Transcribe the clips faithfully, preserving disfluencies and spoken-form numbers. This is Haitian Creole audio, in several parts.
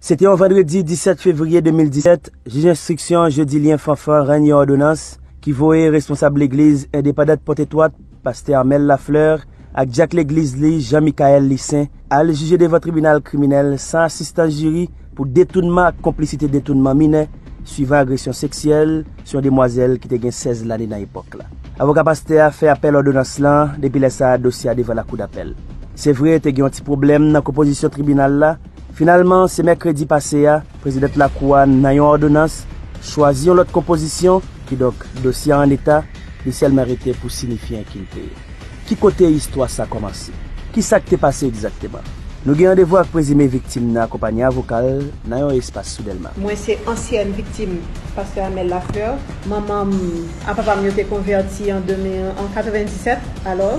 Se te yon vandredi disèt fevriye de mil disèt, jij enstriksyon Jodilien Fanfan rann yon òdonans ki voye responsab legliz endepandant Pòtetwòt, pastè Armel Lafleur, ak dyak legliz li, Jean Michael Licin, al jije devan tribinal kriminèl san asistans jiri pou detounman ak konplisite detounman minè, swivan agresyon seksyèl sou yon demwazèl ki te gen sèz lane nan epòk la. Avoka pastè a fè apèl òdonans lan, depi lè sa a dosye a devan lakou dapèl. Se vre, te gen yon ti pwoblèm nan konpozisyon tribinal la. Finalman, se mèkredi pase a, prezidant lakou a, nan yon òdonans, chwazi yon lòt konpozisyon, kidonk dosye a an eta, li sèlman rete pou sinifye enkilpe yo. Ki kote istwa sa kòmanse? Ki sa k te pase egzakteman? Nou gen randevou ak prezime viktim nan akonpanye avoka l nan yon espas sou Dèlma. Mwen se ansyèn viktim pastè Amel Lafleur. Manman m ak papa m yo te konvèti an de mil, an katrevendisèt. Alò,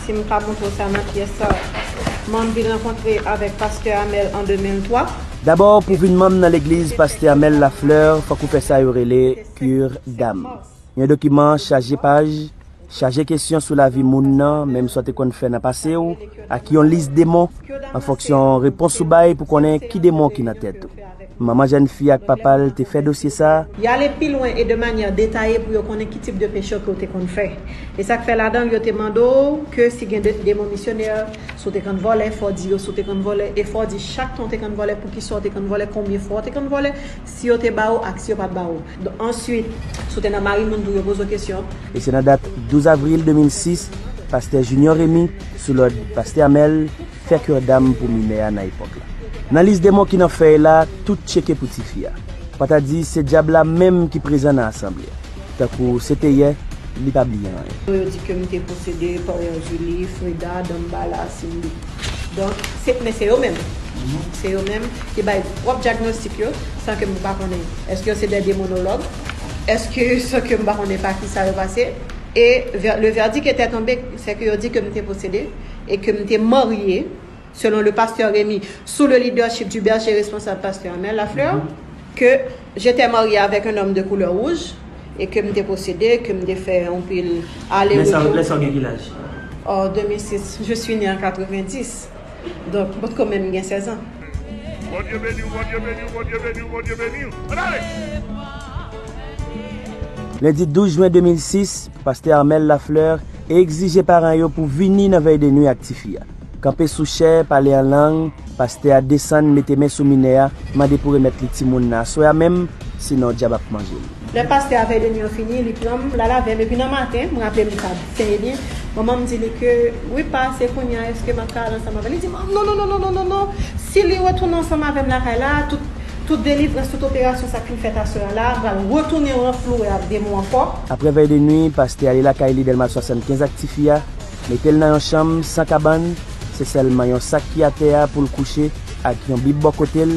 si m ka montre w sa nan pyès sa, mwen m vin rankontre avèk pastè Amel an de mil twa. Dabò, pou vin manm nan legliz pastè Amel Lafleur, fòk ou fè sa yo rele cure d'âme. Yon dokiman chaje paj, chaje kesyon sou lavi moun nan, menm sa w te konn fè nan pase w, ak yon lis demon, an fonksyon repons ou bay pou konnen ki demon ki nan tèt ou. Manman jèn fi ak papa l te fè dosye sa a. Y ale pi lwen e de manyè detaye pou yo konnen ki tip de peche ke w te konn fè. E sa k fè ladan l, yo te mande w ke si gen de, demon misyonè, si w te konn vòlè, fò w di yo si w te konn vòlè, e fò w di chak tan w te konn vòlè, poukisa w te konn vòlè, konbyen fwa w te konn vòlè, si yo te ba w ak si yo pa t ba w. Answit, si w te nan mari moun tou, yo poze w kesyon. E se nan dat douz avril de mil sis, pastè Junior Remy, sou lòd pastè Amel, fè cure d'âme pou minè a nan epòk la. Nan lis demon ki nan fèy la, tout tcheke pou tifi a. Patadi se dyab la menm ki prezan nan asanble a. Tankou se te yè, li pa bliye anyen. Yo di ke m te posede Paul Julie, Freda, Dambala, Cindy. Donk, se, men se yo menm. Se yo menm ki bay pwòp dyagnostik yo, san ke m pa konnen. Èske yo se de demonològ? Èske, san ke m pa konnen pa ki sa yo pase? E vè-, le verdict était tombé, se ke yo di ke m te posede e ke m te marye, selon le pasteur Remy, sous le leadership du berger responsable pasteur Amel Lafleur, que j'étais mariée avec un homme de couleur rouge et que m te posede, ke m te fè anpil ale retour. Lè sa w gen ki laj? Oh, de mil sis, je suis née en quatre-vingt-dix. Donk, m potko menm gen sèz an. Bondye beni w, Bondye beni w, Bondye beni w, Bondye beni w. Ann ale! Lendi douz jen de mil sis, pastè Armel Lafleur egzije paran yo pou vini nan vèy de nwi ak tifi a. Kanpe sou chè, pale an lang, pastè a desann, mete men sou minè a, mande pou remèt li timoun nan aswè a menm, sinon dyab ap manje l. Lè pastè a vèy de nwi an fini, li pran m, l al avè m, epi nan maten, m raple m sa trè byen, manman m di li ke, wi pa, se kounye a, èske m ap ka al ansanm avè l? Li di, non, non, non, non, non, non, non, non, si li retounen ansanm avè m lakay la, tout, tout delivrans, tout operasyon sa k fin fèt aswè a la, m pral retounen ranflouwe ak demon ankò. Apre vèy de nwi, pastè ale lakay li Dèlma swasannkenz ak tifi a, mete l nan yon chanm san kabann, se sèlman yon sak ki atè a pou l kouche ak yon bib bò kote l,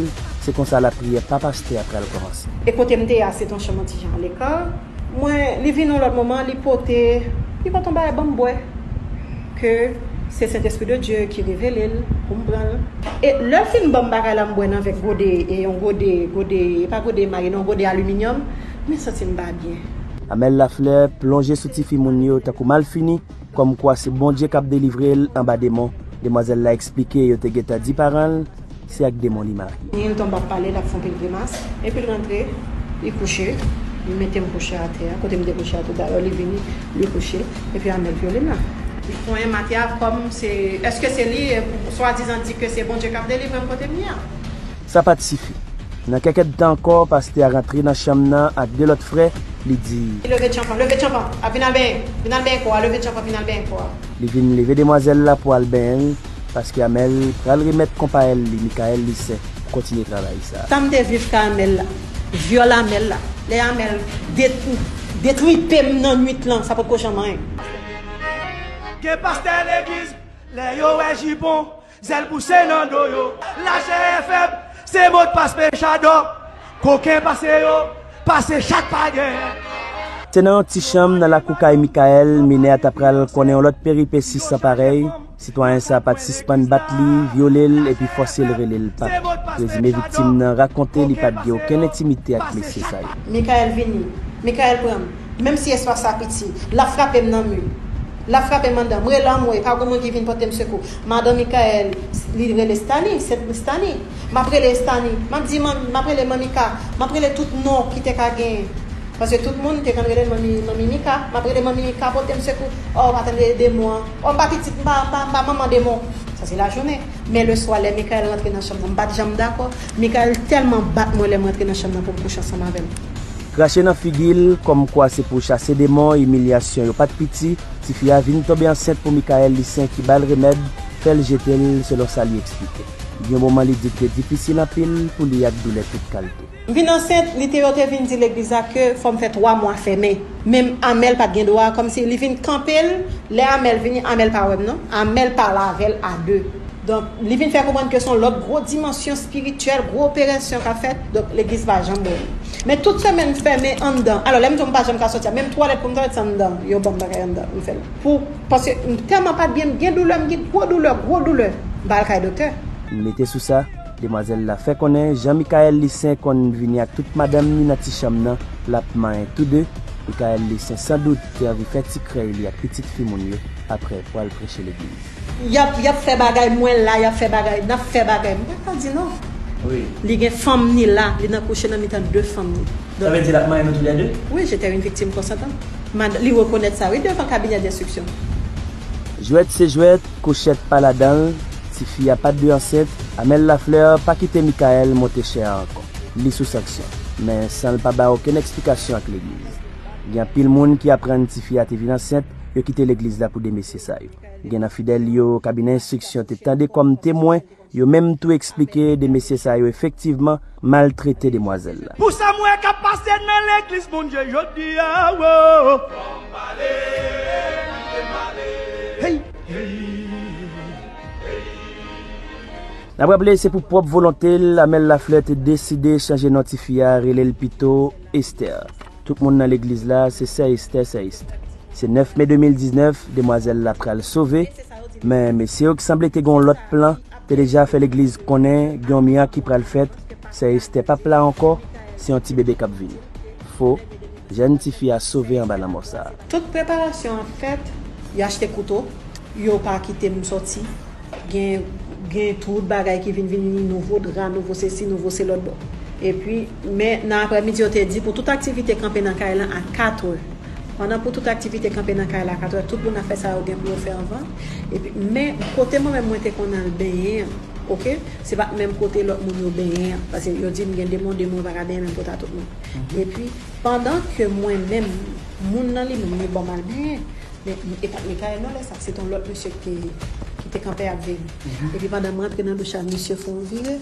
se konsa lapriyè pa pastè a pral kòmanse. E kote m te ye a, se t yon chanm yon ti jan aleka. Mwen, li vin yon lòt moman, li pote, li pote yon bagay ban m bwè. Ke se Sentespri de Dye ki revele l pou m pran l. E lè l fin ban m bagay la, m bwè nan vè gode, e yon gode, gode, e pa gode emay, non, gode aliminyòm, men santi m pa byen. Amel Lafleur plonje sou tifi moun yo tankou malfini, kòmkwa se Bondye k ap delivre l anba demon. Demwazèl la eksplike yo te gentan di paran l se ak demon li marye. Li tonbe ap pale, l ap fè anpil grimas, epi l rantre, li kouche, li mete m kouche atè a, kote m te kouche a toutalè, li vini, li kouche, epi Amel vyole m la. Li konyen m atè a kòm se, èske se li, swadizan di ke se Bondye k ap delivre m kote m ye a? Sa pa t sifi. Nan kèk èdtan ankò, pastè a rantre nan chanm nan ak de lòt frè, li di, leve tchanpan, leve tchanpan, a vin al benyen, vin al benyen kò a, leve tchanpan, vin al benyen kò a. Li vin leve demwazèl la pou al benyen l, paske Amel pral remèt konpayèl li, Michael Licin, pou kontinye travay sa a. Sa m te viv ka Amel la, vyòl Amel la, lè Amel det-, detripe m nan nwit lan, sa potko janm anyen. Gen pastè legliz, lè yo wè jipon, zèl pouse nan do yo, lachè fèb, se modpas pechadò, koken pase yo, pase chat pa genyen. Se nan yon ti chanm nan lakou kay Michael, minè a ta pral konnen yon lòt peripesi san parèy, sitwayen sa a pa t sispann bat li, vyole l epi fòse l rele l pap. Prezime viktim nan rakonte li pa t gen okenn entimite ak mesye sa yo. Michael vini, Michael pran m, menm si espas la piti, l ap frape m nan mi. L ap frape m anndan. M rele anmwe, pa gen moun ki vin pote m sekou. Madan Mikaèl, li rele Stani, se Stani. M ap rele Stani. M ap di, man, m ap rele Manmika. M ap rele tout non ki te ka genyen. Paske tout moun te konn rele l Manmi, Manmi Mika. M ap rele Manmi Mika, pote m sekou. Oh, pa tande demon an. Oh, m pa pitit, m pa, m pa, m pa manman demon. Sa se lajounen. Men leswa, lè Mikaèl rantre nan chanm nan, m pa t janm dakò. Mikaèl tèlman bat mwen lè m rantre nan chanm nan pou m kouche ansanm avè l. Krache nan figi l, kòmkwa se pou chase demon, imilyasyon yo pa t piti, tifi a vin tonbe ansent pou Mikaèl Licen ki ba l remèd, fè l jete l, selon sa li eksplike. Gen moman li di l te difisil anpil pou li ak doulè tout kalte. M vin ansent, li te, yo te vin di legliz la ke fò m fè twa mwa fèmen. Menm Amèl pa t gen dwa, kòmsi li vin kanpe l, lè Amèl vini, Amèl pa wè m non, Amèl pale avè l a de. Donk, li vin fè konprann ke se yon lòt gwo dimansyon espirityèl, gwo operasyon k ap fèt, donk legliz pa janm wè m. Men tout semèn fèmen anndan. Alò, lè m di w m pa janm ka soti a, menm twalèt pou m twalèt se anndan, yo ban m bagay anndan, m fè l. Pou, paske m tèlman pa t byen, m gen doulè, m gen gwo doulè, gwo doulè, m pa al kay doktè. Mete sou sa, demwazèl la fè konnen jan Mikaèl Licen konn vini ak tout madanm ni nan ti chanm nan, l ap manyen tou de. Mikaèl Licen sandout te anvi fè ti krèy li ak pitit fi moun yo, aprè pral preche legliz. Y ap, y ap fè bagay, mwen la, y ap fè bagay, n ap fè bagay. M pa ka di non. Wi. Li gen fanm ni la, li nan kouche nan mitan de fanm ni. Sa vle di l ap manyen nou toulède? Wi, j'étais une victime consentante. Mad-, li rekonèt sa, wi, devan kabinè denstriksyon. Jwèt se jwèt, kouchèt pa ladan l, tifi a pa t dwe ansent, Amèl Laflè pa kite Mikaèl monte chè a ankò. Li sou sanksyon, men san l pa bay okenn eksplikasyon ak legliz. Gen anpil moun ki aprann tifi a te vin ansent, yo kite legliz la pou de mesye sa yo. Gen nan fidèl yo, kabinè enstriksyon te tande kòm temwen, yo menm tou eksplike de mesye sa yo efektivman maltrete demwazèl la. Pou sa m wè k ap pase nan legliz Bondye jodi a, wo. Hey! N ap raple, se pou pwòp volonte l, Amèl Laflè te deside chanje non tifi a, rele l pito Esther. Tout moun nan legliz la, se sè Esther, sè Esther. Se nèf me de mil diznèf, demwazèl la pral sove, men mesye yo ki sanble te gen yon lòt plan, te deja fè legliz konnen gen yon mirak ki pral fèt, sè Esther p ap la ankò, se yon ti bebe k ap vini. Fo, jèn tifi a sove anba lanmò sa a. Tout preparasyon ap fèt, yo achte kouto, yo pa kite m sòti. Gen, gen tout bagay ki vin vini, nouvo dra, nouvo sesi, nouvo se lòt bò. Epi, men nan aprèmidi, yo te di pou tout aktivite kanpe nan kay lan a katrè. Pandan pou tout aktivite kanpe nan kay la a katrè, tout moun ap fè sa yo gen pou yo fè anvan. Epi, men kote mwen menm mwen te konn al benyen an, oke, se pa t menm kote lòt moun yo benyen an. Paske yo di m gen demon, demon pa ka benyen menm kote a tout moun. Epi, pandan ke mwen menm, moun nan li menm, li ban m al benyen. Men, e pa t Mikaèl non, lè sa, se t yon lòt mesye ki te, ki te kanpe ap veye m. Epi pandan m rantre nan douch la, misye fè yon vire,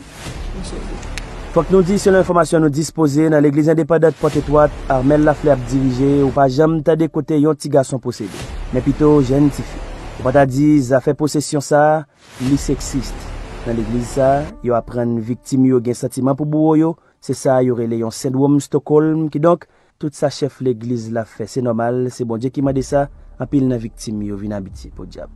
misye vire. Fòk nou di, selon enfòmasyon nou dispoze, nan legliz endepandant Pòt Etwat, Armel Laflè ap dirije, ou pa janm tande kote yon ti gason posede, men pito jèn tifi. Ou pa ta di zafè posesyon sa a, li seksis. Nan legliz sa a, yo aprann viktim yo gen santiman pou bouwo yo, se sa yo rele yon sendwòm Stockholm, kidonk, tout sa chèf legliz la fè, se nòmal, se Bondye ki mande sa, anpil nan viktim yo vin abitye podyab.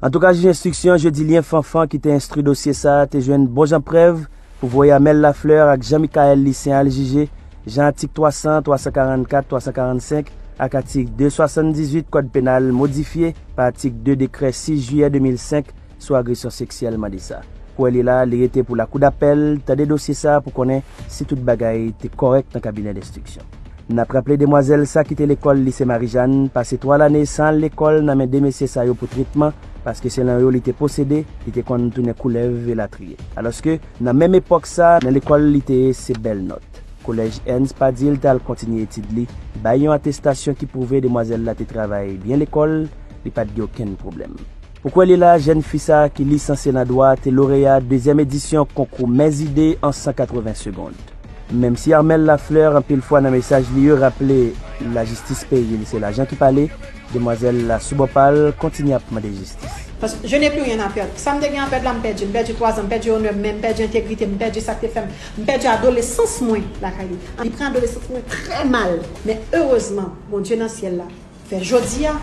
Antouka, jij enstriksyon Jeudy Lien Fanfan ki te enstwi dosye sa a te jwenn bon jan prèv pou voye Armel Laflè ak Jean Michael Licen al jije, jan atik twa san, twa san karannkat, twa san karannsenk ak atik de swasanndizuit Kòd Penal modifye pa atik de dekrè sis jiyè de mil senk sou agresyon seksyèl mande sa. Pou wè li la, li rete pou lakou dapèl tande dosye sa pou konnen si tout bagay te kòrèk nan kabinè denstriksyon. N ap raple demwazèl sa kite lekòl Lise Marijàn, pase twa lane san al lekòl nan men de mesye sa yo pou tretman, paske selon yo li te posede, li te konn tounen koulèv elatriye. Alòske, nan menm epòk sa, nan lekòl li te ye se bèl nòt. Kolèj Ernst Padil t al kontinye etid li, bay yon atestasyon ki pwouve demwazèl la te travay byen lekòl, li pa t gen okenn pwoblèm. Pou kwè li la, jèn fi sa a ki lisanse nan dwa te loreya dezyèm edisyon konkou Mèzide an san katreven segond. Menm si Armel Laflè, anpil fwa nan mesaj li yo, raple lajistis peyi l se lajan ki pale, demwazèl la sou bò pa l kontinye ap mande jistis. Paske je n'ai plus rien à perdre. Sa m te gen a pèd la, m pèdi. M pèdi twa zan, m pèdi onè m, men m pèdi entegrite m, m pèdi sa k te fè m, m pèdi adolesans mwen lakay li. Li pran adolesans mwen trè mal. Men erezman, Bondye nan syèl la fè jodi a,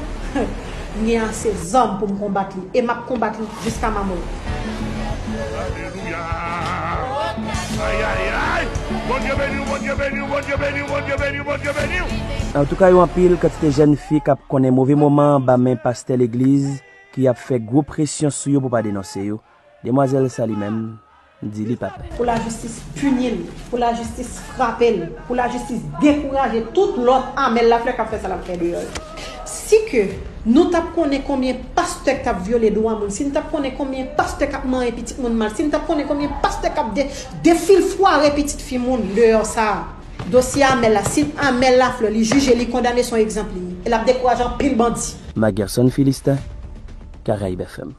m gen ase zam pou m konbat li. E m ap konbat li jiska ma mò. Alelouya. Ay, ay, ay. Bondye beni w, Bondye beni w, Bondye beni w, Bondye beni w, Bondye beni w. Antouka, yo anpil kantite jèn fi k ap konnen move moman anba men pastè legliz ki ap fè gwo presyon sou yo pou pa denonse yo. Demwazèl sa li menm, di li pa pè. Pou lajistis pini l, pou lajistis frape l, pou lajistis dekouraje tout lòt Amèl Laflè k ap fè sa l ap fè deyò yo. Si ke nou t ap konnen konbyen pastè k t ap vyole dwa moun, si n t ap konnen konbyen pastè k ap manyen pitit moun mal, si n t ap konnen konbyen pastè k ap de, defilfware pitit fi moun deyò sa a, dosye Amèl la, si Amèl Laflè li jije, li kondane, se yon egzanp li ye. E l ap dekouraje anpil bandi. Magerson Philistin, Caraïbes F M.